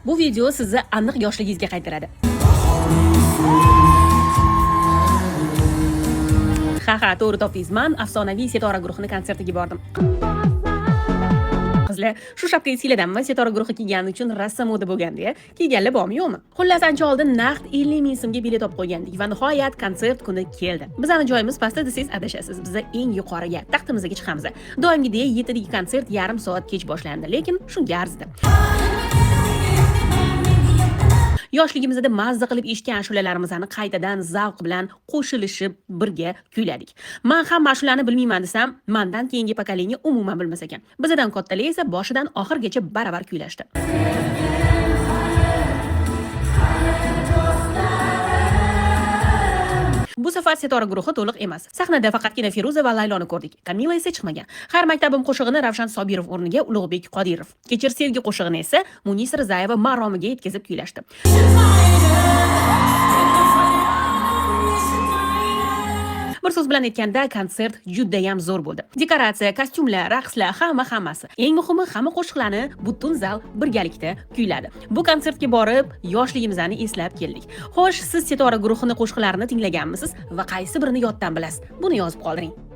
Bu video sizni aniq yoshligingizga qaytaradi. Ha, to'g'ri topdingiz. Man afsonaviy Setora guruhini konsertiga bordim. Qizlar, shu shapka esinglardanmi? Setora guruhi kiygani uchun rosa moda bo'lgandi-ya. Kiyganlar bormi, yo'qmi? Xullas, ancha oldin naqd 50 ming so'mga bilet olib qo'ygandik va nihoyat konsert kuni keldi. Bizani joyimiz pastda desangiz adashasiz. Biza eng yuqoriga, taxtimizga chiqamiz. Doimgidek 7dagi konsert yarim soat kech boshlandi, lekin shunga arzidi. Yoshligimizda mazza qilib eshitgan ashulalarimizni qaytadan zavq bilan qo'shilishib birga kuyladik. Man ham ashulani bilmayman desam, mandan keyingi pokoleniya umuman bilmas ekan. Bizadan kattalar esa boshidan oxirigacha baravar kuylashdi. Bu safar Setora guruhi to'liq emas. Sahnada faqatgina Feruza va Layloni ko'rdik. Kamila esa chiqmagan. Har maktabim qo'shig'ini Ravshan Sobirov o'rniga Ulug'bek Qodirov, Kechir sevgi qo'shig'ini esa Munisa Rizayeva maromiga yetkazib kuylashdi. Bir so'z bilan aytganda, konsert judayam zo'r bo'ldi. Dekoratsiya, kostyumlar, raqslar, hamma hammasi. Eng muhimi, hamma qo'shiqlarni butun zal birgalikda kuyladi. Bu konsertga borib, yoshligimizni eslab keldik. Xo'sh, siz Setora guruhini qo'shiqlarini tinglaganmisiz va qaysi birini yoddan bilasiz? Buni yozib qoldiring.